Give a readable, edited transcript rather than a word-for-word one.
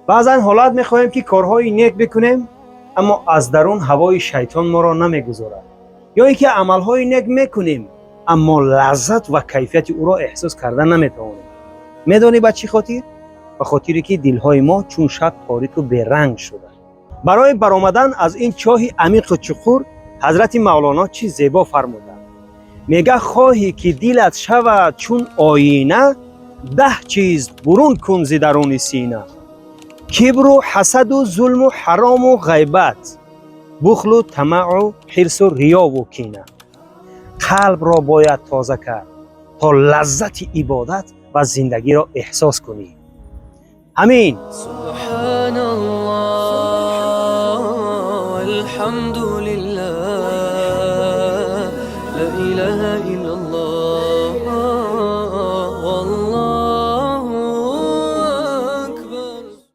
Баъзан ҳолат мехоҳем, ки корҳои нек бикунем, аммо аз дарун ҳавои шайтон моро намегузорад, ё ин ки амалҳои нек мекунем, аммо лаззат ва кайфияти ӯро эҳсос карда наметавонем. Медонӣ ба чӣ хотир? Ба хотире ки дилҳои мо чун шаб торику беранг шуда. Барои баромадан аз ин чоҳи амиқу чуқур ҳазрати Мавлоно чӣ зебо фармуданд. Мега: «Хоҳӣ, ки дилат шавад чун оина, 10 чиз бурун кун зи даруни сина: кибру ҳасаду зулму ҳарому ғайбат, бухлу тамаъу ҳирсу риёву кина». Қалбро бояд тоза кард, то лаззати ибодат ва зиндагиро эҳсос кунӣ. Ҳамин. سبحان الله والحمد.